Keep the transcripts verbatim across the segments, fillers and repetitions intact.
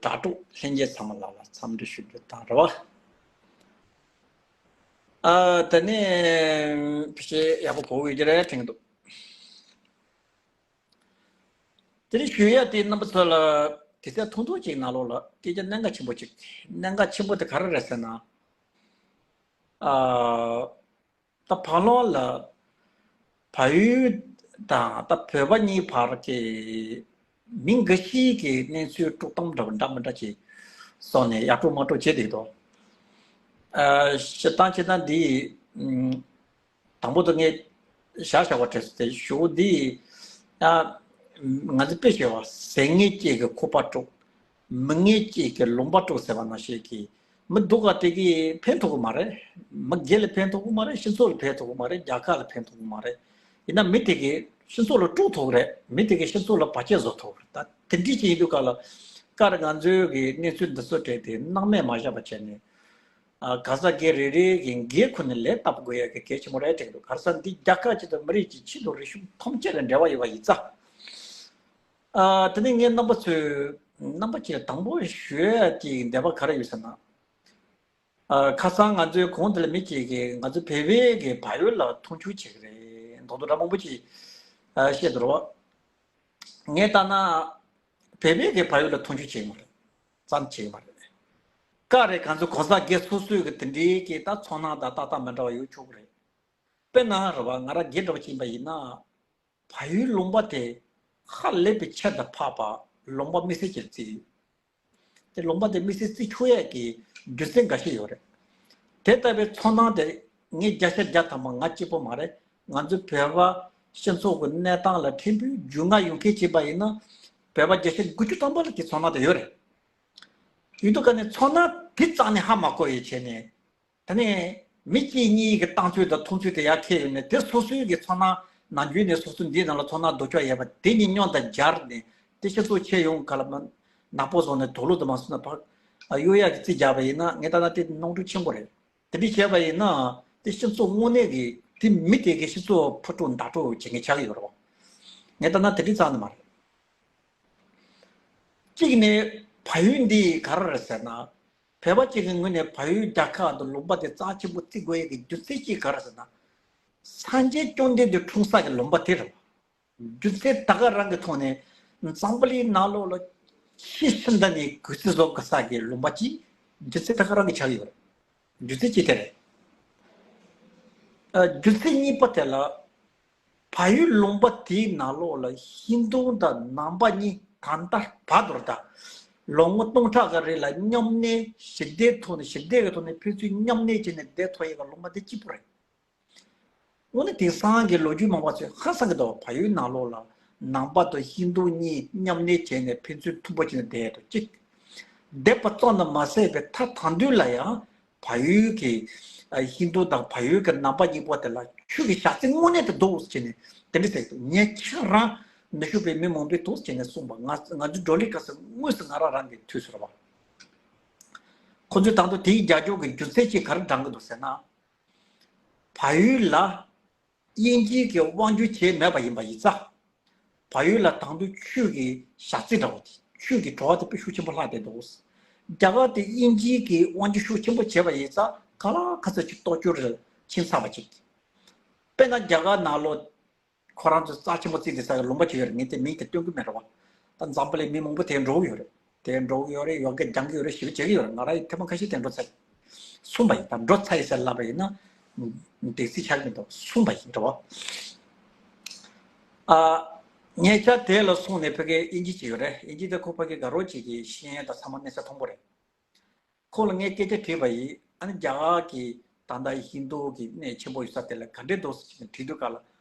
དྲ་གྲོགས་ལྷན་རྒྱས་ཚང་མ་ལ་ལ་འཚམས་འདྲི་ཞུ་རྒྱུ་དང་རེད་བ། ཨ་དེ་ནས་ཕྱི་ཡག་པོ་གོ་གི་རེད་དྲན་གི་འདུག་དེ་རིང་ཞུ་ཡ་དེ་རྣམ་པ་ཚོ་ལ་དེ་ཚོ་ཐུང་ཐུང་ཅིག་ནང་ལོགས་ལ་སྐད་ཆ་གནད་འགག་ཆེན་པོ་ཅིག་གནད་འགག་ཆེན་པོ་དེ་ག་རེ་རེད་ཟེར་ན། ཨ་ད་བར་ལོང་ལ་བལ་ཡུལ་དང་ད་བོད་པ་གཉིས་བར་གྱི་མི་འགའ་ཞིག་གི་གནས་ཚུལ་དཀྲུག་གཏམ་འདྲ་པོ་འདྲ་མི་འདྲ་ཅིག་སོང་ནས་ཡར་དཀྲུག་མར་དཀྲུག་བྱེད་བསྡད་འདུག་ཨ་བཤད་སྟངས་བྱེད་སྟངས་འདི་དང་པོ་དུ་ངས་བཞག་བཞག་པ་དྲན་སོང་། དེ་གཞུག་འདི་ཨ་ང་ཚོ་དཔེ་བཤད་པ་ཟས་ངན་གཅིག་གི་ཁུག་པ་དཀྲུག་མི་ངན་གཅིག་གི་ལུང་པ་དཀྲུག་ཟེར་བ་ནང་བཞིན་གྱི་མི་སྡུག་ག་དེ་གིས་ཕན་ཐོགས་ཀྱི་མ་རེད། མི་སྒེར་ལ་ཕན་ཐོགས་ཀྱི་མ་རེད། སྤྱི་ཚོགས་ལ་ཕན་ཐོགས་ཀྱི་མ་རེད། རྒྱལ་ཁབ་ལ་ཕན་ཐོགས་ཀྱི་མ་རེད། ཡིན་ན་མི་དེ་གིས་སྤྱི་ཚོགས་ལ་དཀྲུག་ཐུབ་ཀྱི་རེད། མི་དེ་གིས་སྤྱི་ཚོགས་ལ་བར་ཆད་བཟོ་ཐུབ་ཀྱི་རེད། ད་དེ་འདྲ་ཅིག་ཡིན་དུས་ག་ལ་ཀར་ང་ཚོའི་གི་གནས་ཚུལ་འདི་ཚོ་སྤྲད་དེ་སྣང་མེད་མ་བཞག་པ་བྱས་ནས་ཨ་ག་ས་སྒེར་རེ་རེ་གི་སྒེར་ཁོ་ནས་ལས་སྟབས་དགོས་ཡ་གི་གལ་ཆེན་པོ་རེད་དྲན་གྱི་འདུག་ག་ས་འདི་རྒྱལ་ཁབ་ཅིག་དང་མི་རིགས་ཀྱི་ཆེད་དུ་རིག་གཞུང་ཐམས་ཅད་ལ་འབྲེལ་བ་ཡོད་པ་ཡིན་ཙང་། ཨ་དེ་ནས་ངས་རྣམ་པ་ཚོས་རྣམ་པ་ཚོས་དང་པོ་ཞུ་ཡ་ཅིག་འདོད་པ་ག་རེ་ཡོད་ཟེར་ན། ཨ་ཁ་སང་ང་ཚོའི་གོང་དེ་ལ་མི་གཅིག་གིས་ང་ཚོ་བོད་པའི་གི་བལ་ཡུལ་ལ་མཐོང་ཆུང་བྱེད་ཀྱི་རེད་མདོག་མདོག་འདྲ་མང་པོ་ཅིག་ཨ་བཤད་འདུག་རོ། ངས་ལྟ་ན་བོད་པའི་གི་བལ་ཡུལ་ལ་མཐོང་ཆུང་བྱེད་ཀྱི་མ་རེད། ཙམ་བྱེད་ཀྱི་མ་རེད། ཀ་རེད། ང་ཚོ་གོང་ས་སྒེར་སོ་སོའི་གི་དེ་འདྲའི་གི་ད་ཚོར་སྣང་དང་ཏག་ཏག་མི་འདྲ་བ་ཡོད་ཆོག་གི་རེད། དཔེར་ན་རེད་བ། ང་རང་སྒེར་འདྲ་བ་ཅིག་ཡིན་པ་ཡིན་ན། བལ་ཡུལ་ལུང་པ་དེ་ཧ་ལས་པའི་ཁྱད་དུ་འཕགས་པ་ལུང་པ་དམིགས་བསལ་ཅིག་བརྩི་ཡོད། དེ་ལུང་པ་དེ་དམིགས་བསལ་བརྩི་ཆོག་ཡས་ཀྱི་རྒྱུ་མཚན་འགའ་ཤས་ཡོད་རེད། དེ་ལྟ་བུའི་ཚོར་སྣང་དེ་ངས་བརྒྱ་ཆ་བརྒྱ་ཐམ་པ་ང་གཅིག་པོ་མ་རེད། ང་ཚོ་བོད་པ་སྤྱི་ཚོགས་ཀྱི་གནས་སྟངས་ལ་ཕྲན་བུ་རྒྱུས་མངའ་ཡོད་མཁན་ཅིག་ཡིན་པ་ཡིན་ན། བོད་པ་བརྒྱ་ཆ་དགུ་བཅུ་ཐམ་པ་ལ་དེ་ཚོར་སྣང་དེ་ཡོད་རེད། ཡིན་དུས་ག་ནས་ཚོར་སྣང་དེ་རྩ་ནས་ཧ་མ་གོ་ཡས་བྱས་ནས། ད་ནི་མི་གཅིག་གཉིས་ཀྱི་བཏང་ཚུལ་དང་མཐོང་ཚུལ་དེ་ཡར་འཁྱེར་ཡོང་ནས་དེ་སོ་སོའི་གི་ཚོར་སྣང་ནམ་རྒྱུན་ནས་སོ་སོ་འདིའི་ནང་ལ་ཚོར་སྣང་ལྡོག་ཕྱོགས་ཡོད་པ་དེ་གཉིས་མཉམ་དུ་སྦྱར་ནས་དེ་སྤྱི་ཚོགས་ཕྱེ་ཡོང་ག་ལ་མ་ནག་པོ་བཟོ་ནས་དོག་ལོ་དུ་མ་སོང་ན་ཕར་གཡུག་ཡག་གི་རྩིས་རྒྱག་པ་ཡིན་ན་ངས་ལྟ་ན་དེ་གནོང་འགྲོ་ཆེན་པོ་རེད། དེ་འདྲ་བྱས་པ་ཡིན་ན་དེ་སྤྱི་ཚོགས་དངོས་གནས་ཀྱི་དེ་མི་དེ་གི་སྤྱི་ཚོགས་ཕུ་དཀྲུག་མདའ་དཀྲུག་བྱེད་མཁན་ཆགས་ཀྱི་ཡོད་རེད་བ། ངས་ལྟ་ན་དེ་འདྲ་རྩ་ནས་མ་རེད། གཅིག་ནས་བལ་ཡུལ་འདི་ག་རེ་རེད་ཟེར་ན། བོད་པ་གཅིག་གི་ངོས་ནས་བལ་ཡུལ་རྒྱལ་ཁབ་དང་ལུང་པ་དེ་རྩ་ཆེན་པོ་བརྩི་དགོས་ཡས་ཀྱི་རྒྱུ་མཚན་གཅིག་ག་རེ་ཟེར་ན། སངས་རྒྱས་བཅོམ་ལྡན་འདས་འཁྲུངས་ས་ཀྱི་ལུང་པ་དེ་རེད་བ། རྒྱུ་མཚན་ད་ག་རང་གི་ཐོག་ནས་འཛམ་བུ་གླིང་ནང་ལོགས་ལ་ཆེས་ཕྱི་ཟླ་ནས་གུས་བརྩི་བཟོ་དགོས་ས་ཀྱི་ལུང་པ་གཅིག་རྒྱུ་མཚན་ད་ག་རང་གི་ཆགས་ཡོད་རེད། རྒྱུ་མཚན་གཅིག་དེ་རེད། ཨ་རྒྱུ་མཚན་གཉིས་པ་དེ་ལ། བལ་ཡུལ་ལུང་པ་དེའི་ནང་ལོགས་ལ་ཧིན་རྡུ་དང་ནང་པ་གཉིས་གང་ལྟར་བར་དོར་དང་། ལོ་ངོ་སྟོང་ཕྲག་གི་རིང་ལ་མཉམ་གནས་ཞི་བདེའི་ཐོག་ནས་ཞི་བདེ་གི་ཐོག་ནས་ཕན་ཚུན་མཉམ་གནས་བྱས་ནས་བསྡད་ཐུབ་ཡས་ཀྱི་ལུང་པ་དེ་གཅིག་པུ་རེད། དངོས་གནས་དེང་སང་གི་ལོ་རྒྱུས་མང་པོ་ཚོས་ཧ་སང་གི་འདུག་བལ་ཡུལ་ནང་ལོགས་ལ་ནང་པ་དང་ཧིན་རྡུ་གཉིས་མཉམ་གནས་བྱས་ནས་ཕན་ཚུན་མཐུན་པོ་བྱས་ནས་བསྡད་ཡོད་དོ་གཅིག་བསྡད་པ་ཙམ་དུ་མ་ཟད་པའི་མཐའ་དང་དུས་ལ་ཡང་བལ་ཡུལ་གྱི་ཨ་ཧིན་རྡུ་དང་བལ་ཡུལ་གྱི་ནང་པ་གཉིས་པོ་དེ་ལ་ཆོས་ཀྱི་ཞག་རྩི་དངོས་གནས་དུ་འདུག་ཟེར་ནས་དེ་འདྲ་ཟེར་གི་འདུག་ངས་ཁྱེད་རང་ནུབ་ཕྱོགས་པའི་མི་མང་པོས་འདུག་ཟེར་ནས་གསུངས་པ་ང་ང་ཚོའི་བགྲོ་གླེང་སྐབས་སུ་དངོས་སུ་ང་རང་རང་གི་ཐོས་སོང་རེད་བ། ཁོ་ཚོས་དང་དུ་དེའི་རྒྱབ་སྐྱོར་གྱི་རྒྱུ་མཚན་གཅིག་ག་རེ་བགྲང་གི་འདུག་ཟེར་ན། བལ་ཡུལ་ལ་དབྱིན་ཇིའི་གི་དབང་སྒྱུར་བྱས་མེད་པ་ཡིན་པ་ཡིན་ཙང་། བལ་ཡུལ་ལ་དང་དུ་ཆོས་ཀྱི་ཞག་རྩི་འདྲ་བོ་དེ་ཆོས་ཀྱི་བྲོ་བ་དེ་དཔེ་ཤུགས་ཆེན་པོ་ལྷག་བསྡད་འདུག་རྒྱ་གར་དེ་དབྱིན་ཇིའི་གི་དབང་སྒྱུར་ཤུགས་ཆེན་པོ་བྱས་པ་ཡིན་ཙང་ག་ལ་ག་ཚོད་ཅིག་གཏོར་སྐྱོན་རེ་ཕྱིན་ཚར་བ་ཅིག་དཔེར་ན་རྒྱ་གར་ནང་ལོགས་ཁོ་རང་ཚོ་རྩ་ཆེན་པོ་བརྩིས་བསྡད་ས་གི་ལུང་པ་ཅིག་ཡོད་རེད། ངས་དེ་མིང་དེ་སྟོན་གི་མེད་རེད་བ། ད་འཛམ་བུ་གླིང་མི་མང་པོ་དེར་འགྲོ་གི་ཡོད་རེད། དེར་འགྲོ་གི་ཡོད་རེད། ཡོ་ག་སྦྱང་གི་ཡོད་རེད། ཞིབ་བྱེད་ཀྱི་ཡོད་རེད། ང་རང་ཡི་ཐེངས་མ་ཁ་ཤས་དེར་འགྲོ་ཚར། གསུངས་པ་ཡིན། ད་འགྲོ་ཚར་ཡིན་ཟེར་ལབ་པ་ཡིན་ན་འདེགས་རྩིས་ཆགས་མི་འདུག་གསུངས་པ་ཡིན་འགྲོ་བ། ཨ་ཉེ་ཆར་དེ་ལ་སོང་ནས་ཕ་གིའི་དབྱིན་ཇི་ཅིག་ཡོད་རེད། དབྱིན་ཇི་དེ་ཁོ་ཕ་གི་དགའ་རོགས་ཅིག་གི་ཤེས་ཡོན་དང་ཚང་མ་གནས་ས་མཐོན་པོ་རེད། ཁོང་ལ་ངས་སྐད་ཆ་དྲིས་པ་ཡིན། ཨ་ནི་རྒྱ་གར་གྱི་ད་ལྟ་ཧིན་རྡུ་གི་གནས་ཆེན་པོ་ཡོད་ས་དེ་ལ་ག་འདྲས་འདུག་ཟེར་ནས་དྲིས་དུས་ག་ལ་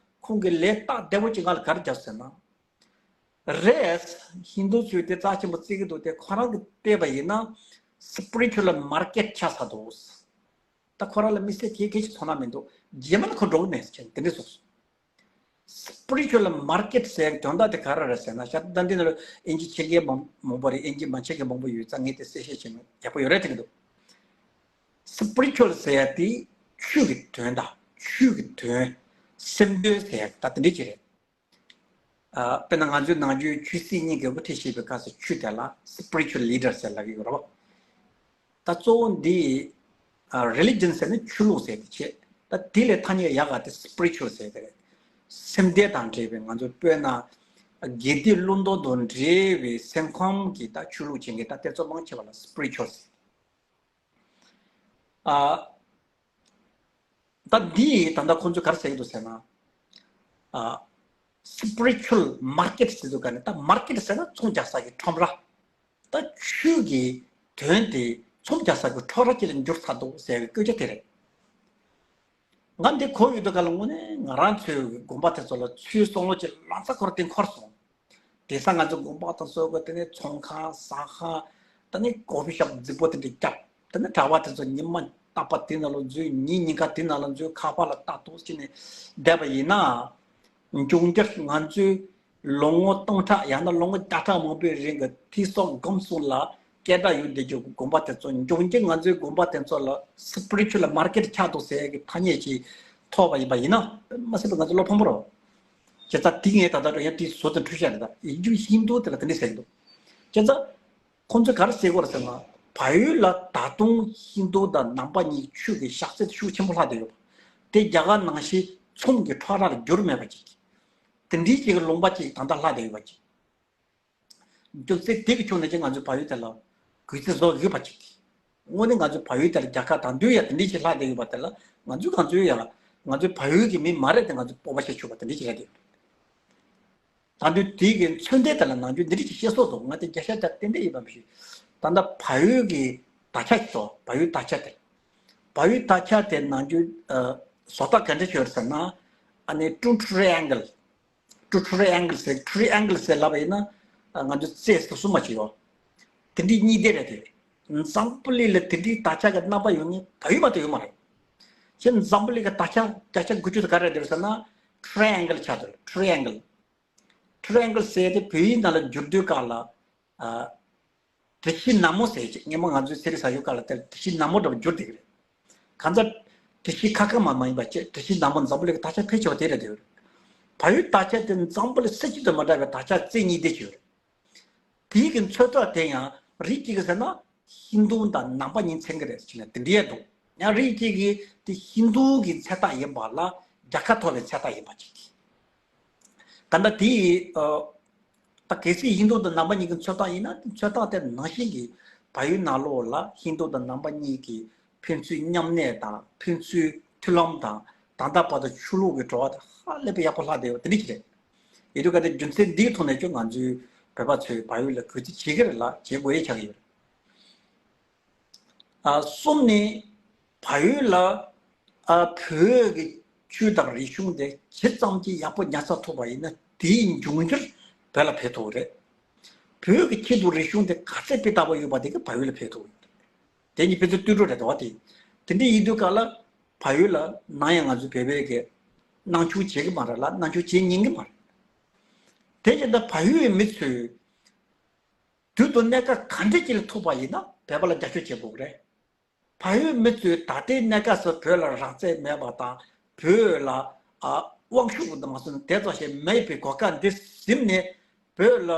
ཁོང་གིས་ལན་རྟགས་བདེ་པོ་ཅིག་ང་ལ་ག་རེ་བརྒྱབ་ཟེར་ན། རེད། ཧིན་རྡུ་ཚོས་དེ་རྩ་ཆེན་པོ་བརྩི་གི་འདུག་དེ་ཁོ་རང་གིས་བལྟས་པ་ཡིན་ན་spiritual market ཆགས་ཚར་འདུག་ད་ཁོ་རང་ལ་དམིགས་བསལ་གྱི་སྐད་ཆ་ཚོར་སྣང་མི་འདུག་རྗེས་མ་ལ་ཁོ་འགྲོ་གི་མེད་ཟེར་དེ་འདྲས་གསུངས་སོང་། Spiritual market ཟེར་དོན་དག་དེ་ག་རེ་རེད་ཟེར་ན། ཤ་ད་འདི་ནང་ལ་དབྱིན་ཇི་མཁྱེན་མཁན་མང་མང་པོ་རེད། དབྱིན་ཇི་མ་མཁྱེན་མཁན་མང་པོ་ཡོད་ཙང་ངས་དེ་གསལ་བཤད་བྱེད་ན་ཡག་པོ་ཡོད་རེད་དྲན་གྱི་འདུག Spiritual ཟེར་ཡ་དེ་ཆོས་ཀྱི་དོན་དང་ཆོས་ཀྱི་དོན། སེམས་དོན་ཟེར་ཡ་ད་དེ་འདྲ་ཅིག་རེད། ཨ་དཔེར་ན་ང་ཚོའི་ནང་ཆོས་ཆོས་སྲིད་གཉིས་ཀྱི་དབུ་ཁྲིད་བྱེད་པའི་སྐབས་སུ་ཆོས་དེ་ལ་spiritual leader ཟེར་ལབ་ཀྱི་ཡོད་རེད་བ། ད་གཙོ་བོ་འདི་ཨ་religion ཟེར་ན་ཆོས་ལུགས་ཟེར་དེ་བྱས། ད་དེ་ལས་ཐ་སྙད་ཡག་ག་དེ་spiritual ཟེར་དེ་རེད། སེམས་སྡེ་དང་འབྲེལ་བའི་ང་ཚོ་དཔེར་ན་དགེ་སྡིག་བླང་དོར་དང་འབྲེལ་བའི་སེམས་ཁམས་ཀྱི་ད་ཆོས་ལུགས་ཅན་གྱི་ད་དེ་ཚོ་མང་ཆེ་བ་ལ་spiritual ཟེར། ཨ། ད་འདི་ད་ལྟ་ཁོང་ཚོས་ག་རེ་ཟེར་གྱི་འདུག་ཟེར་ན། ཨ། spiritual market ཟེར་འདུག་ག་ནི་ད་market ཟེར་ན་ཚོང་རྒྱག་ས་ཀྱི་ཁྲོམ་ར། ད་ཆོས་ཀྱི་དོན་དེ་ཚོང་རྒྱག་ས་ཀྱི་ཁྲོམ་ར་ཅིག་ལ་འགྱུར་ཚར་འདུག་ཟེར་བའི་སྐད་ཆ་དེ་རེད། ང་འདི་གོ་ཡོད་དུས་ག་ལ་དངོས་གནས་ང་རང་ཚོའི་དགོན་པ་དེ་ཚོ་ལ་ཚུར་བསམ་བློ་ཅིག་ལང་ཚ་འཁོར་དེ་འཁོར་སོང་། དེང་སང་ང་ཚོ་དགོན་པ་དང་སོགས་ཀྱི་དེ་ནས་ཚོང་ཁང་ཟ་ཁང་། དེ་ནས་coffee shop རྫིག་པོ་དེ་འདྲ་བརྒྱབ། དེ་ནས་གྲྭ་པ་དེ་ཚོ་ཉི་མ་རྟག་པ་དེ་ནང་ལ་འཛུལ། ཉིན་ཉིན་ཁ་དེ་ནང་ལ་འཛུལ། ཁ་པར་ལ་ལྟ་རྟོག་བྱས་ནས་བསྡད་པ་ཡིན་ན། འབྱུང་འགྱུར་ང་ཚོའི་ལོ་ངོ་སྟོང་ཕྲག་ཡང་ན་ལོ་ངོ་བརྒྱ་ཕྲག་མང་པོའི་རིང་གི་ཐོས་བསམ་སྒོམ་གསུམ་ལ་སྐད་གྲགས་ཡོད་བསྡད་རྒྱུ་གི་དགོན་པ་དེ་ཚོ་འབྱུང་འགྱུར་ང་ཚོའི་དགོན་པ་དེ་ཚོ་ལ་spiritual market ཆགས་འདུག་ཟེར་གྱི་ཐ་སྙད་ཅིག་ཐོབ་པ་ཡིན་པ་ཡིན་ན། མ་ཟད་པའི་ང་ཚོ་བློ་ཕམ་པོ་རེད། བྱས་ཙང་དེ་ངས་ད་ལྟ་འགྲོ་ཡང་དེ་བཟོ་དང་འཁྲུལ་བཤད་རེད། ད་ཡིན་རྒྱུ་ཧིན་དུ་དེ་ལ་དེ་འདྲ་ཟེར་གྱི་འདུག་བྱས་ཙང་ཁོང་ཚོས་ག་རེ་ཟེར་གྱི་ཡོད་རེད་ཟེར་ན། བལ་ཡུལ་ལ་ད་དུང་ཧིན་དུ་དང་ནང་པ་གཉིས་ཆོས་ཀྱི་ཤག་སེར་ཤུགས་ཆེན་པོ་ལྷག་བསྡད་ཡོད་པ། དེ་རྒྱ་གར་ནང་བཞིན་ཚོང་གི་ཁྲོམ་ར་ལ་འགྱུར་མེད་པ་ཅིག་དེ་འདྲའི་ཅིག་གི་ལུང་པ་ཅིག་ད་ལྟ་ལྷག་བསྡད་ཡོད་པ་ཅིག་རྒྱུ་མཚན་དེ་གི་ཕྱོགས་ནས་ཀྱང་ང་ཚོའི་བལ་ཡུལ་དེ་ལ་གུས་བརྩི་བཟོ་དགོས་པ་ཅིག་དངོས་གནས་ང་ཚོའི་བལ་ཡུལ་དེ་ལ་རྒྱལ་ཁ་དང་དུས་ཡང་དེ་འདྲའི་ཞིག་ལྷག་བསྡད་ཡོད་པ་དེ་ལ་ང་ཚོས་གང་ཚོས་ཡང་ང་ཚོའི་བལ་ཡུལ་གྱི་མི་མ་རེད་དེ་ང་ཚོས་སྤོབས་པ་བྱེད་ཆོག་པ་དེ་འདྲའི་ཞིག་རེད་དེ། ད་དུང་དེའི་གི་མཚོན་དོན་དེ་ལ་ནང་ཆོས་འདི་འདྲའི་ཞིག་བཤད་སྲོལ་འདུག་ང་དེ་བརྒྱ་ཆ་བརྒྱ་ཏན་ཏན་ཡིན་པ་མི་ཤེས། ད་ལྟ་བལ་ཡུལ་གྱི་དར་ཆ་ཞིག་འདུག་བལ་ཡུལ་དར་ཆ་དེ། བལ་ཡུལ་དར་ཆ་དེ་ནང་ཆོས་ཨ་བཟོ་ལྟ་ག་འདྲ་ཞིག་ཡོད་ཟེར་ན། ཨ་ནི་two triangle། two triangle ཟེར། triangle ཟེར་ལབ་པ་ཡིན་ན་ང་ཚོ་རྩེ་ཟུར་གསུམ་མ་ཞིག་ཡོད། དེ་འདྲའི་གཉིས་སྡེ་རེད་དེ། འཛམ་བུ་གླིང་ལ་དེ་འདྲའི་དར་ཆ་གི་རྣམ་པ་ཡོད་མཁན་བལ་ཡུལ་མ་གཏོགས་ཡོད་མ་རེད། ཁྱེད་འཛམ་བུ་གླིང་གི་དར་ཆ་བརྒྱ་ཆ་དགུ་བཅུ་དེ་ག་རེ་རེད་ཟེར་ན། triangle ཆགས་འདུག triangle། triangle ཟེར་དེ་བོད་ཡིག་ནང་ལ་བསྒྱུར་དུས་སྐབས་ལ། ཨ། གྲུ་བཞི་ནག་མོ་ཟེར་ཅིག་སྔོན་མ་ང་ཚོའི་ཚན་རིག་ཟ་ཡོད་སྐབས་ལ་དེར་གྲུ་བཞི་ནག་མོ་འདྲ་བོ་བསྒྱུར་བསྡད་ཀྱི་རེད། གང་ཟག་གྲུ་བཞི་ཁ་ཁ་མ་མ་ཡིན་པ་བཅས་གྲུ་བཞི་ནག་མོ་འཛམ་བུ་གླིང་གི་དར་ཆ་ཕལ་ཆེ་བ་དེ་རེད་འདུག་བལ་ཡུལ་དར་ཆ་དེ་འཛམ་བུ་གླིང་ས་བཅུ་དང་མ་འདྲ་བའི་དར་ཆ་རྩེ་གཉིས་དེ་ཅིག་ཡོད་རེད། དེའི་གི་མཚོན་རྟགས་དེ་ཡང་རིགས་གཅིག་གིས་ཟེར་ན་ཧིན་དུ་དང་ནང་པ་གཉིས་མཚོན་གྱི་རེད་ཟེར་ནས་དེ་འདྲའི་འདུག་ཡང་རིགས་གཅིག་གིས་དེ་ཧིན་དུ་གི་མཚོན་རྟགས་ཡིན་པ་ལ་རྒྱལ་ཁ་ཐོབ་པའི་མཚོན་རྟགས་ཡིན་པ་ཅིག་ད་ལྟ་དེ་ཨ། ད་གལ་སྲིད་ཧིན་དུ་དང་ནང་པ་གཉིས་ཀྱི་མཚོན་རྟགས་ཡིན་ན་དེ་མཚོན་རྟགས་དེ་ནང་བཞིན་གྱི་བལ་ཡུལ་ནང་ལོགས་ལ་ཧིན་དུ་དང་ནང་པ་གཉིས་ཀྱི་ཕན་ཚུན་མཉམ་གནས་དང་ཕན་ཚུན་མཐུན་ལམ་དང་ད་ལྟ་བར་དུ་ཆོས་ལུགས་ཀྱི་འབྲེལ་བ་དེ་ཧ་ལས་པའི་ཡག་པོ་ལྷག་བསྡད་ཡོད་དེ་འདྲ་ཞིག་རེད། ཡིན་དུས་ག་དེ་རྒྱུ་མཚན་འདིའི་ཐོག་ནས་ཀྱང་ང་ཚོའི་བོད་པ་ཚོས་བལ་ཡུལ་ལ་གུས་བརྩི་བྱེད་ཀྱི་རེད་ལ་བྱེད་དགོས་ཡས་ཆགས་ཀྱི་ཡོད་རེད། ཨ། གསུམ་ནི། བལ་ཡུལ་ལ་ཨ་བོད་ཀྱི་ཆོས་དང་རིག་གཞུང་དེ་ཇི་ཙམ་གྱིས་ཡག་པོ་ཉར་ཚགས་ཐུབ་པ་ཡིན་ན་དེའི་འབྱུང་འགྱུར་བོད་ལ་ཕེབས་ཐུབ་རེད། བོད་ཀྱི་ཆོས་དང་རིག་གཞུང་དེ་ག་ཚད་སྤུས་དག་པོ་ཡོད་པ་དེ་ག་བལ་ཡུལ་ལ་ཕེབས་ཐུབ་ཡོད། དེ་གཉིས་ཕན་ཚུན་ལྟོས་གྲོགས་རེད་དོ་དེ། དེ་འདྲ་ཡིན་དུས་ག་ལ་བལ་ཡུལ་ལ་ནམ་ཡང་ང་ཚོ་བོད་པའི་གི་སྣང་ཆུང་བྱེད་ཀྱི་མ་རེད་ལ་སྣང་ཆུང་བྱེད་ཉན་གྱི་མ་རེད། དེ་བཞིན་དུ་བལ་ཡུལ་གྱི་མི་ཚོས། དུས་དང་གནས་སྐབས་ག་འདྲ་ཅིག་ལ་ཐུག་པ་ཡིན་ན་བོད་པ་ལ་རྒྱབ་སྐྱོར་བྱེད་དགོས་རེད། བལ་ཡུལ་མི་ཚོས་ད་ལྟའི་གནས་སྐབས་སུ་བོད་ལ་རང་བཙན་མེད་པ་དང་བོད་ལ་ཨ་དབང་ཤུགས་དང་མ་སོན་དེ་ཙམ་ཞིག་མེད་པའི་གོ་སྐབས་འདི་ཟིན་ནས་བོད་ལ་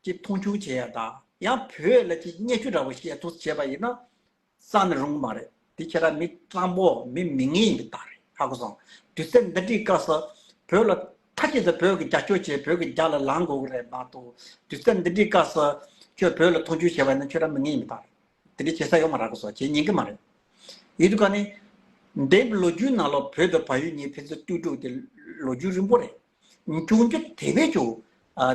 ཅིག་མཐོང་ཆུང་བྱེད་ཡ་དང་ཡང་བོད་ལ་ཅིག་བརྙས་བཅོས་འདྲ་བོ་ཞིག་ཐུགས་བྱས་པ་ཡིན་ན། རྩ་ནས་རུང་གི་མ་རེད། དེ་ཁྱེད་རང་མི་སྤྲང་པོ་མི་མི་ངན་ཡིན་པའི་རྟགས་རེད་ཧ་གོ་སོང་། དུས་ཚོད་འདི་འདྲའི་སྐབས་སུ་བོད་ལ་མཐའ་གཅིག་ཏུ་བོད་ཀྱི་རྒྱབ་སྐྱོར་བྱེད་བོད་ཀྱི་རྒྱབ་ལ་ལངས་དགོས་ཀྱི་རེད་མ་གཏོགས་དུས་ཚོད་འདི་འདྲའི་སྐབས་སུ་ཁྱོད་བོད་ལ་མཐོང་ཆུང་བྱས་པ་ཡིན་ན་ཁྱོད་རང་མི་ངན་ཡིན་པའི་རྟགས་རེད། དེ་འདྲའི་བྱེད་ས་ཡོད་མ་རེད་ཧ་གོ་སོང་བྱེད་ཉན་གི་མ་རེད། ཡིན་དུས་ཀ་ནི། འདས་པའི་ལོ་རྒྱུས་ནང་ལ་བོད་དང་བལ་ཡུལ་གཉིས་ཕན་ཚུན་ལྟོས་གྲོགས་དེ་ལོ་རྒྱུས་རིང་པོ་རེད། འབྱུང་འགྱུར་དེ་བས་ཀྱང་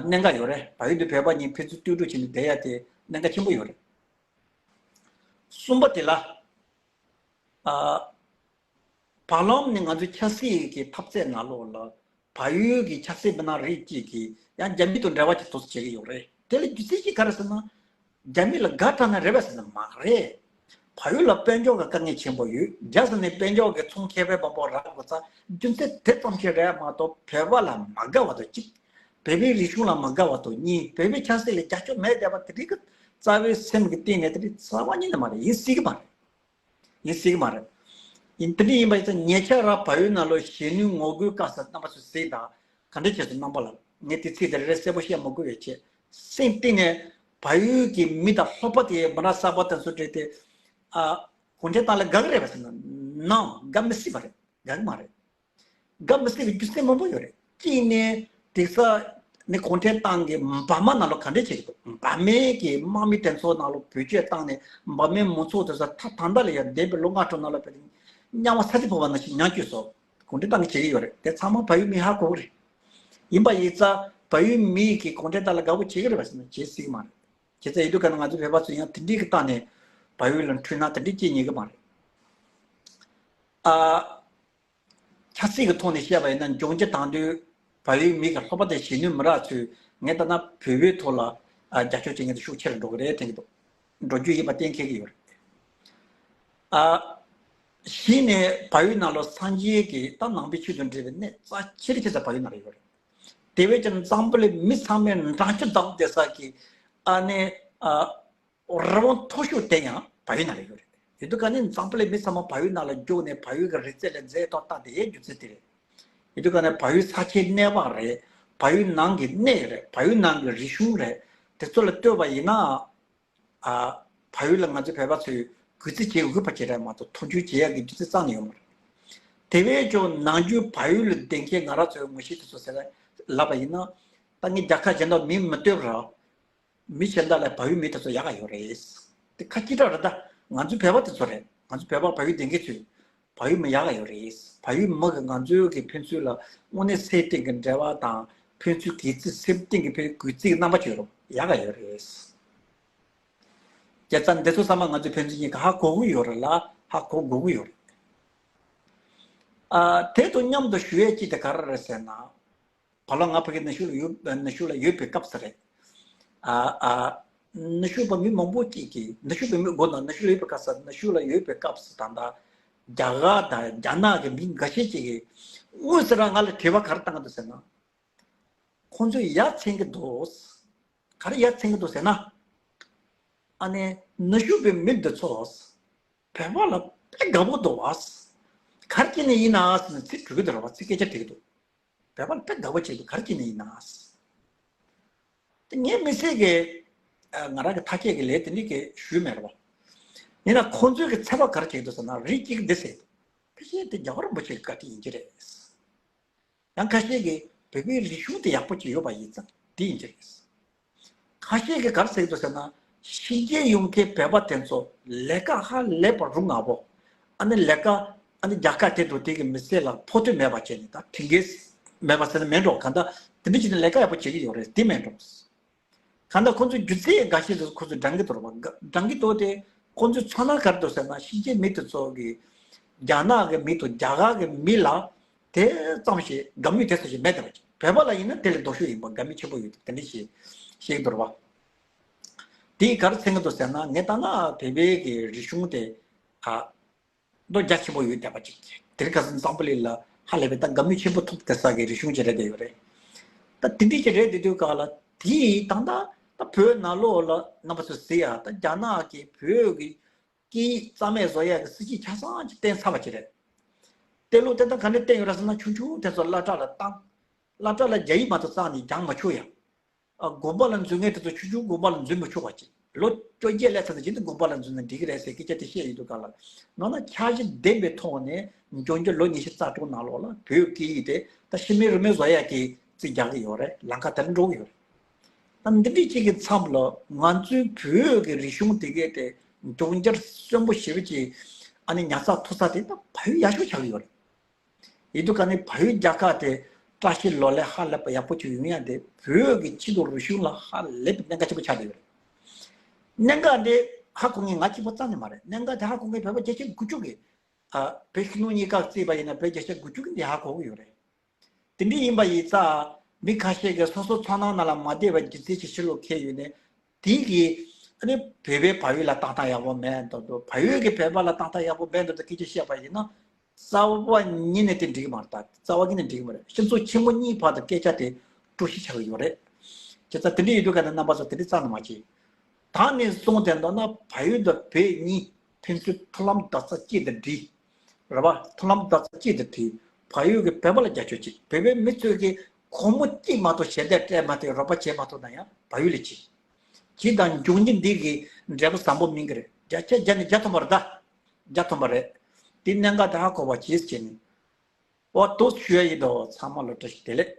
གནད་འགག་ཡོད་རེད། བལ་ཡུལ་དང་བོད་པ་གཉིས་ཕན་ཚུན་ལྟོས་གྲོགས་བྱས་ནས་བསྡད་ཡ་དེ་གནད་འགག་ཆེན་པོ་ཡོད་རེད། གསུམ་པ་དེ་ལ། ཨ། བར་ལམ་ནས་ང་ཚོའི་ཆབ་སྲིད་ཀྱི་འཐབ་རྩོད་ནང་ལོགས་ལ་བལ་ཡུལ་གྱི་ཆབ་སྲིད་མི་སྣ་རིགས་གཅིག་གིས་ཡང་རྒྱ་མི་དང་འབྲེལ་བ་ཅིག་འདུག་སེ་བྱེད་ཀྱི་ཡོད་རེད། དེ་ལ་རྒྱུ་མཚན་ཅིག་ག་རེ་ཟེར་ན། རྒྱ་མི་ལ་དགའ་དྲགས་ན་རེ་བ་ཟེར་ན་མ་རེད། བལ་ཡུལ་ལ་དཔལ་འབྱོར་གྱི་དཀའ་ངལ་ཆེན་པོ་ཡོད། རྒྱ་ཟེར་ནས་དཔལ་འབྱོར་གྱི་ཚོང་ཁེ་ཕན་མང་པོ་རག་དགོས་ཙང་རྒྱུ་མཚན་དེ་ཙམ་ཞིག་རེད་མ་གཏོགས་བོད་པ་ལ་མ་དགའ་བ་དང་གཅིག་བོད་པའི་རིག་གཞུང་ལ་མ་དགའ་བ་དང་གཉིས། བོད་པའི་ཆབ་སྲིད་ལ་རྒྱབ་སྐྱོར་མེད་བསྡད་པ་དེ་རིགས་ཀྱི་རྩ་བའི་སེམས་ཀྱི་གཏིང་ནས་དེ་རིགས་རྩ་བ་ཉིད་ནས་མ་རེད། ཡིན་སྲིད་ཀྱི་མ་རེད། ཡིན་སྲིད་ཀྱི་མ་རེད། ཡིན་དེ་འདྲ་ཡིན་པ་ཡིན་ཙང་ཉེ་ཆར་ར་བལ་ཡུལ་ནང་ལོགས་གཞོན་ནུའི་ངོ་རྒོལ་སྐབས་སུ་རྣམ་པ་ཚོས་གཟིགས་དང་ག་འདྲ་བྱས་སོང་རྣམ་པ་ལ། ངས་དེ་ཚིག་དེ་རེ་གསལ་པོ་བཤད་མ་དགོས་པའི་ཆེད། སེམས་གཏིང་ནས་བལ་ཡུལ་གྱི་མི་དང་ལྷོ་པ་དེ་མི་རབས་གསར་པ་དེ་ཚོ་བྲིས་ཏེ། ཨ། གུང་ཁྲན་ཏང་ལ་དགའ་གི་རེད་པ་ཟེར་ན། ནོ། དགའ་མི་སྲིད་པ་རེད། དགའ་གི་མ་རེད། དགའ་མི་སྲིད་པའི་རྒྱུ་མཚན་མང་པོ་ཡོད་རེད། གཅིག་ནས་དེང་སང་ནི་གུང་ཁྲན་ཏང་གིས་འབར་མ་ནང་ལོགས་ག་འདྲས་བྱེད་ཀྱི་འདུག་འབར་མའི་གི་དམག་མི་དེ་ཚོ་ནང་ལོགས་བེད་སྤྱོད་བཏང་ནས་འབར་མའི་མང་ཚོགས་དེ་ཚོ་ད་ད་ལྟ་ལ་ཡང་འདས་པའི་ལོ་ལྔ་དྲུག་ནང་ལ་བལ་ཡུལ་དམྱལ་བ་ས་ཆ་ཕོ་བ་ནང་བཞིན་མྱངས་བཅུག་སོང་། གུང་ཁྲན་ཏང་གིས་བྱེད་ཀྱི་ཡོད་རེད། དེ་ཚང་མ་བལ་ཡུལ་མིས་ཧ་གོ་གི་རེད། ཡིན་པ་ཡིན་ཙང་བལ་ཡུལ་མིས་ཀྱི་གུང་ཁྲན་ཏང་ལ་དགའ་པོ་བྱེད་ཀྱི་རེད་པ་ཟེར་ན་བྱེད་སྲིད་ཀྱི་མ་རེད། བྱས་ཙང་ཡིན་དུས་ག་ན་ང་ཚོ་བོད་པ་ཚོ་ཡང་དེ་འདྲའི་གི་སྟེང་ནས་བལ་ཡུལ་ལ་འཁྲུལ་སྣང་དེ་འདྲའི་སྐྱེ་ཉན་གི་མ་རེད། ཨ། ཆབ་སྲིད་ཀྱི་ཐོག་ནས་བཤད་པ་ཡིན་ན་འབྱུང་འགྱུར་དང་དུས་བལ་ཡུལ་མི་གི་ལྷོ་པ་དང་གཞོན་ནུ་མི་རབས་ཚོས་ངས་ལྟ་ན་བོད་པའི་ཐོག་ལ་ཨ་རྒྱབ་སྐྱོར་བྱེད་མཁན་དེ་ཤུགས་ཆེ་རུ་འགྲོ་གི་རེད་དྲན་གྱི་འདུག་འགྲོ་རྒྱུ་ཡིན་པ་གཏན་འཁེལ་གྱི་ཡོད་རེད། ཨ། གཞི་ནས་བལ་ཡུལ་ནང་ལོགས་སངས་རྒྱས་ཀྱི་ད་ནང་པའི་ཆོས་དང་འབྲེལ་བའི་གནས་རྩ་ཆེ་རུ་ཆེ་ས་བལ་ཡུལ་ནང་ལ་ཡོད་རེད། དེ་བས་ཀྱང་འཛམ་བུ་གླིང་མི་ཚང་མས་འགྲེང་ཆུ་ལྡང་བསྡད་ས་གི་ཨ་ནི་ཨ་རི་བོང་མཐོ་ཤོས་དེ་ཡང་བལ་ཡུལ་ནང་ལ་ཡོད་རེད། ཡིན་དུས་ག་ནས་འཛམ་བུ་གླིང་མི་ཚང་མ་བལ་ཡུལ་ནང་ལ་རྒྱུགས་ནས་བལ་ཡུལ་གྱི་རིག་རྩལ་ལ་མཛེས་ཐོག་བཏང་དེ་ཡས་རྒྱུ་མཚན་དེ་རེད། ཡིན་དུས་ག་ནས་བལ་ཡུལ་ས་ཆའི་གནས་བབ་རེད། བལ་ཡུལ་ནང་གི་གནས་རེད། བལ་ཡུལ་ནང་གི་རིག་གཞུང་རེད། དེ་ཚོ་ལ་ལྟོས་པ་ཡིན་ན། ཨ། བལ་ཡུལ་ལ་ང་ཚོ་བོད་པ་ཚོས་གུས་བརྩི་བྱེད་འོས་པ་བྱེད་རེད་མ་གཏོགས་མཐོང་ཆུང་བྱེད་ཡག་གི་རྒྱུ་མཚན་རྩ་ནས་ཡོད་མ་རེད། དེ་བས་ཀྱང་ནམ་རྒྱུན་བལ་ཡུལ་ལ་བསྡད་མཁན་ང་རང་ཚོའི་ངོ་ཤེས་དེ་ཚོ་ཟེར་ལབ་པ་ཡིན་ན། ད་ངས་རྒྱལ་ཁབ་གཞན་དག་མིང་མི་བཏོན་ར། མི་གཞན་དག་ལ་བལ་ཡུལ་མི་དེ་ཚོ་ཡག་ག་ཡོད་རེད། དེ་ཁ་ཅིག་ར་རེད་ད། ང་ཚོ་བོད་པ་དེ་ཚོ་རེད། ང་ཚོ་བོད་པ་བལ་ཡུལ་བསྡད་མཁན་ཚོས་བལ་ཡུལ་མི་ཡག་ག་ཡོད་རེད། བལ་ཡུལ་མི་གིས་ང་ཚོའི་གི་ཕན་ཚུན་ལ་དངོས་གནས་སེམས་གཏིང་གི་འབྲེལ་བ་དང་ཕན་ཚུན་གུས་བརྩི་སེམས་གཏིང་གི་ཕན་གུས་བརྩི་གི་རྣམ་པ་བྱོས་རོགས་ཡག་ག་ཡོད་རེད། བྱས་ཙང་འདི་ཚོ་ཚང་མ་ང་ཚོས་ཕན་ཚུན་གཉིས་ཀ་ཧ་གོ་གི་ཡོད་རེད་ལ་ཧ་གོ་དགོས་ཀྱི་ཡོད་རེད། ཨ། དེ་དང་མཉམ་དུ་ཞུ་ཡས་གཅིག་དེ་ག་རེ་རེད་ཟེར་ན། བར་ལ་ང་ཕ་གི་ནུབ་ཕྱོགས་ལ་ཡོད་ནུབ་ཕྱོགས་ལ་ཡོད་པའི་སྐབས་སུ་རེད། ཨ་ཨ། ནུབ་ཕྱོགས་པ་མི་མང་པོ་གཅིག་གིས་ནུབ་ཕྱོགས་པའི་མི་དགོས་ན་ནུབ་ཕྱོགས་ལ་ཡོད་པའི་སྐབས་སུ་ནུབ་ཕྱོགས་ལ་ཡོད་པའི་སྐབས་སུ་ད་ལྟ་རྒྱ་གར་དང་རྒྱ་ནག་གི་མི་འགའ་ཤས་ཅིག་གིས་དངོས་སུ་རང་ང་ལ་དྲི་བ་ག་རེ་བཏང་གི་འདུག་ཟེར་ན། ཁོང་ཚོས་ཡ་མཚན་གྱི་འདུག་ག་རེ་ཡ་མཚན་གྱི་འདུག་ཟེར་ན། ཨ་ནི་ནུབ་ཕྱོགས་པའི་མི་འདི་ཚོ་བོད་པ་ལ་དཔེ་དགའ་པོ་འདུག་བ། ག་རེ་བྱས་ནས་ཡིན་ན་ཟེར་ནས་ཚིག་འབྲི་གི་འདུག་ར་བ། ཚིག་སྐད་ཆ་འདྲི་གི་འདུག་བོད་པ་ལ་དཔེ་དགའ་པོ་བྱེད་འདུག་ག་རེ་བྱས་ནས་ཡིན་ན། དེ་ངའི་མི་ཚེ་གི་ང་རང་གི་མཐའ་སྐྱེལ་གི་ལས་དེ་འདྲ་གི་ཞུས་མེད་ར་བ། ཡིན་ན་ཁོང་ཚོའི་གི་ཚོད་དཔག་ག་རེ་བྱེད་འདུག་ཟེར་ན་རིགས་གཅིག་འདི་ཟེར། ཕལ་ཆེར་དེ་རྒྱལ་བ་རིན་པོ་ཆེ་གི་བཀའ་དྲིན་ཡིན་གྱི་རེད། ཡང་ཁ་ཤས་ཀྱིས་བོད་པའི་རིག་གཞུང་དེ་ཡག་པོ་ཅིག་ཡོད་པ་ཡིན་ཙང་དེ་ཡིན་གྱི་རེད། ཁ་ཤས་ཀྱིས་ག་རེ་ཟེར་གྱི་འདུག་ཟེར་ན་ཕྱི་རྒྱལ་ཡོང་མཁན་བོད་པ་དེ་ཚོ་ལས་ཀ་ཧ་ལས་པ་རུ་ང་བོ། ཨ་ནི་ལས་ཀ་ཨ་ནི་རྒྱ་གར་དེ་འདུག་དེ་གི་མི་སེར་ལ་ཕོག་ཐུག་མེད་པ་བྱས་ནས་ད་ཁྲིམས་འགལ་མེད་པ་ཟེར་ན་མེད་འགྲོ་གང་ལྟར་དེ་འདྲ་བྱས་ནས་ལས་ཀ་ཡག་པོ་བྱེད་ཀྱི་ཡོད་རེད་དེ་མེད་འགྲོ། གང་ལྟར་ཁོང་ཚོའི་སྒྱུ་རྩལ་འགའ་ཤས་དེ་ཁོང་ཚོས་འགྲང་གི་འདུག་ར་བ། འགྲང་གི་འདུག་དེ་ཁོང་ཚོའི་ཚོར་སྣང་ག་རེ་འདུག་ཟེར་ན་ཕྱི་རྒྱལ་མི་དེ་ཚོ་གིས་རྒྱ་ནག་གི་མི་དང་རྒྱ་གར་གི་མི་ལ་དེ་ཙམ་ཞིག་དགའ་མོས་དེ་ཙམ་ཞིག་མེད་བསྡད་པ་ཅིག་བོད་པ་ལ་ཡིན་ན་དེ་ལས་ལྡོག་ཤོས་ཡིན་པ་དགའ་མོས་ཆེན་པོ་ཡོད་དེ་འདྲ་ཞིག་བཤད་ཀྱི་འདུག་ར་བ། དེས་ག་རེ་མཚོན་གྱི་འདུག་ཟེར་ན་ངས་ལྟ་ན་བོད་པའི་གི་རིག་གཞུང་དེ་ཨ། མདོ་རྒྱ་ཆེན་པོ་ཡོད་བསྡད་པ་ཅིག་དེ་རིང་ཁ་སང་འཛམ་བུ་གླིང་ལ་ཧ་ལས་པའི་ད་དགའ་མོས་ཆེན་པོ་ཐོབ་བསྡད་ས་གི་རིག་གཞུང་ཅིག་རེད་བསྡད་ཡོད་རེད། ད་དེ་འདྲ་ཅིག་རེད་བསྡད་དུས་ག་ལ་དེ་ད་ལྟ་ད་བོད་ནང་ལོགས་ལ་རྣམ་པ་ཚོས་གཟིགས་ཡ་ད་རྒྱ་ནག་གིས་བོད་ཀྱི་སྐད་ཡིག་རྩ་མེད་བཟོ་ཡ་གི་སྲིད་ཇུས་ཆ་ཚང་ཅིག་བསྟན་ཚར་བ་ཅིག་རེད། དེ་ལུགས་དེ་ད་ག་འདྲ་བསྟན་ཡོད་རེད་ཟེར་ན་ཆུང་ཆུང་དེ་ཚོ་སློབ་གྲྭ་ལ་བཏང་། སློབ་གྲྭ་ལ་རྒྱ་ཡིག་མ་གཏོགས་རྩ་ནས་སྦྱང་མ་ཆོག་ཡ། ཨ། དགོན་པ་ལ་འཛུལ་མཁན་དེ་ཚོ་ཆུང་ཆུང་དགོན་པ་ལ་འཛུལ་མི་ཆོག་པ་ཅིག་ལོ་བཅོ་བརྒྱད་སླེབས་ཚར་ན་རྗེས་དེ་དགོན་པ་ལ་འཛུལ་ན་འགྲིག་གི་རེད་ཟེར་སྐད་ཆ་དེ་བཤད་ཡོད་འདུག་ག་ལ། ནང་ན་འཆར་གཞི་ལྡན་པའི་ཐོག་ནས་འབྱུང་འགྱུར་ལོ་ཉི་ཤུ་རྩ་དྲུག་ནང་ལོགས་ལ་བོད་སྐད་ཡིག་དེ་ད་ཤི་མེད་རུ་མེད་བཟོ་ཡག་གི་རྩིས་རྒྱག་གི་ཡོད་རེད། ལམ་ཁ་དེར་འགྲོ་གི་ཡོད་རེད། ད་འདི་འདྲའི་ཅིག་གི་མཚམས་ལ་ང་ཚོའི་བོད་ཀྱི་རིག་གཞུང་དེ་གའི་དེ་འབྱུང་འགྱུར་གསོན་པོ་ཞེ་པོ་ཅིག་ཨ་ནི་ཉར་ཚགས་ཐུབ་ས་དེ་ད་བལ་ཡུལ་ཡག་ཤོས་ཆགས་ཀྱི་ཡོད་རེད། ཡིན་དུས་ག་ནས་བལ་ཡུལ་རྒྱལ་ཁབ་དེ་བཀྲ་ཤིས་ལོ་ལེགས་ཧ་ལས་པ་ཡག་པོ་ཅིག་ཡོང་ཡ་དེ་བོད་ཀྱི་ཆོས་དང་རིག་གཞུང་ལ་ཧ་ལས་པའི་གནད་འགག་ཆེན་པོ་ཆགས་བསྡད་ཡོད་རེད། གནད་འགག་འདི་ཧ་གོ་མཁན་ང་གཅིག་པོ་རྩ་ནས་མ་རེད། གནད་འགག་དེ་ཧ་གོ་མཁན་བོད་པ་བརྒྱ་ཆ་དགུ་བཅུ་གིས་ཨ་བོད་ཕྱི་ནང་གཉིས་ཀ་བརྩིས་པ་ཡིན་ན་བོད་བརྒྱ་ཆ་དགུ་བཅུ་གིས་འདི་ཧ་གོ་གི་ཡོད་རེད། དེ་འདྲ་ཡིན་པ་ཡིན་ཙང་མི་ཁ་ཤས་ཀྱིས་སོ་སོ་ཚོར་སྣང་ནང་ལ་མ་བསྡད་པའི་སྒྱུ་རྩལ་ཅིག་ཕྱི་ལོགས་འཁྱེར་ཡོང་ནས་དེ་གིས་ཨ་ནི་བོད་པས་བལ་ཡུལ་ལ་ལྟ་སྟངས་ཡག་པོ་མེད་མདོག་མདོག་བལ་ཡུལ་གྱིས་བོད་པ་ལ་ལྟ་སྟངས་ཡག་པོ་མེད་མདོག་མདོག་སྐད་ཆ་བཤད་པ་ཡིན་ན། རྩ་བ་ཉིད་ནས་དེ་འགྲིག་གི་མ་རེད། ད་རྩ་བ་ཉིད་ནས་འགྲིག་གི་མ་རེད། སྤྱི་ཚོགས་ཆེན་པོ་གཉིས་བར་དུ་སྐད་ཆ་དེ་དཀྲུག་ཤིང་ཆགས་ཀྱི་ཡོད་རེད། བྱས་ཙང་དེ་འདྲ་ཡོད་དུས་ག་ནས་རྣམ་པ་ཚོ་དེ་འདྲ་རྩ་ནས་མ་བྱེད། ད་ནས་བཟུང་བསྡད་མདོག་ན་བལ་ཡུལ་དང་བོད་གཉིས་ཕན་ཚུན་མཐུན་ལམ་རྡོག་རྩ་གཅིག་ཏུ་སྒྲིལ། རེད་པ། མཐུན་ལམ་རྡོག་རྩ་གཅིག་ཏུ་སྒྲིལ། བལ་ཡུལ་གྱིས་བོད་པ་ལ་རྒྱབ་སྐྱོར་བྱེད། བོད་པའི་མི་ཚོས་ཀྱིས་ ཁོ་མོ་སྐྱིད་མ་གཏོགས་ཞལ་འདེབས་སྤྲད་མ་ཐུབ། རོགས་པ་བྱེད་མ་ཐུབ་ན་ཡང་བལ་ཡུལ་ལ་ཕྱིན། ཁྱི་དང་འབྱུང་གནས་འདི་གི་འབྲས་བུ་བཟང་པོ་སྨིན་གི་རེད། བརྒྱ་ཆ་བརྒྱ་ནས་བརྒྱ་ཐམ་པ་རེད་ད། བརྒྱ་ཐམ་པ་རེད། དེ་གནད་འགག་དེ་ཧ་གོ་བ་གྱིས་བྱས་ནས། ཨོ་ཏོ་ཞུ་ཡ་ཡིན་དོ། ཚང་མ་ལ་བཀྲ་ཤིས་བདེ་ལེགས།